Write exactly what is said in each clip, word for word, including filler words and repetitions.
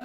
K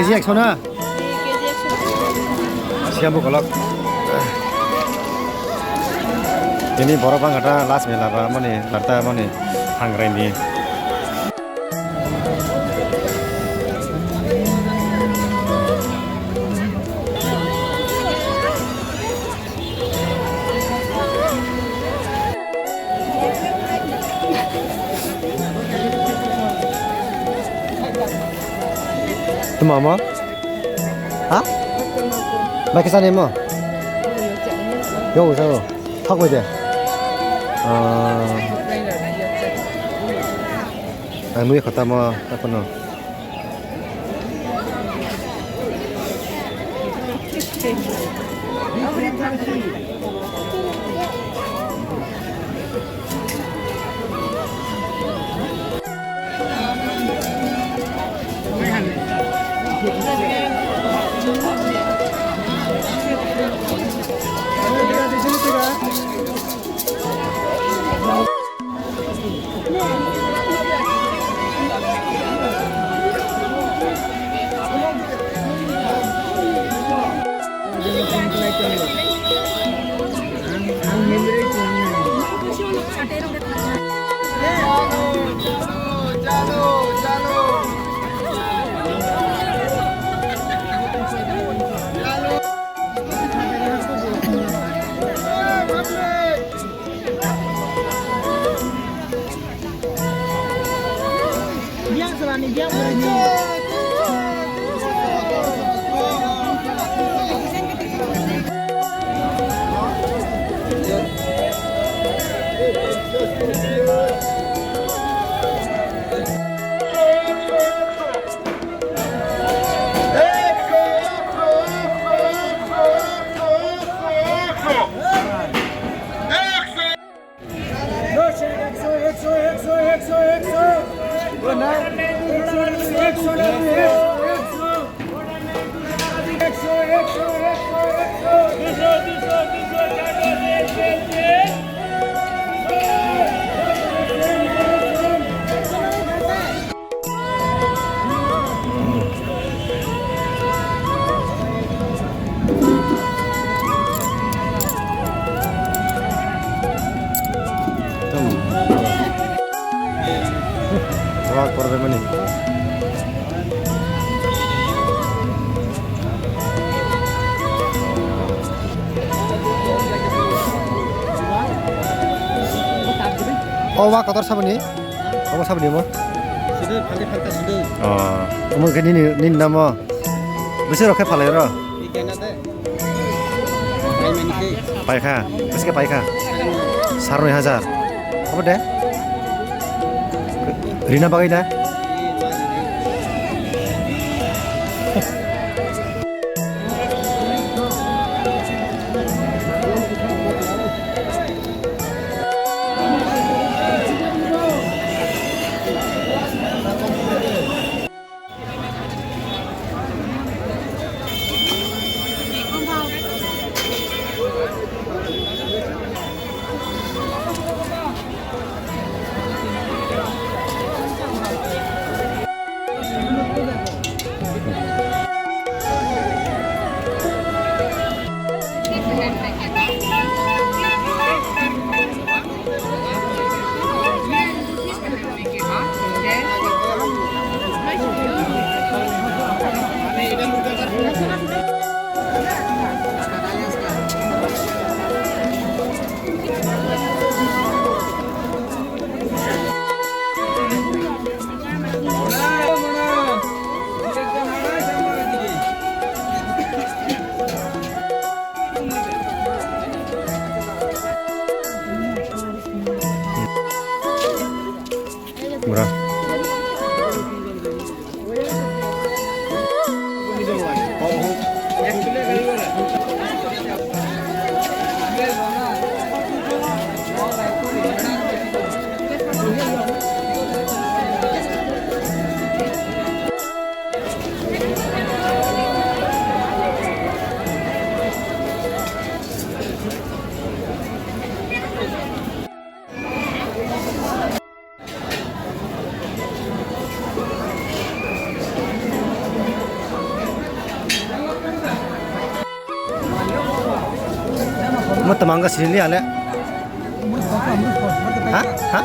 G ekso na? Siya bukolok. Ini borok bangkha ta last mela ba mani, barta mani, hangrai ni. Tuma mo? Ha? Bai kisa ni mo? Yo, usa ko. Thok bai de. Ah. Ang nui khata mo, apa no? Wak por de mani. O wak kotor saboni? Omo saboni mo? Sudui, phaldi phalta sudui. Oh, omo khe nini, nini namo? Bwswk rok khe phalai oro? Paikha, bwswk khe paikha? Sarnoi hajar. Abo de? Rina bagwi da? Mo tamang ga sini ale. Ha? Ha?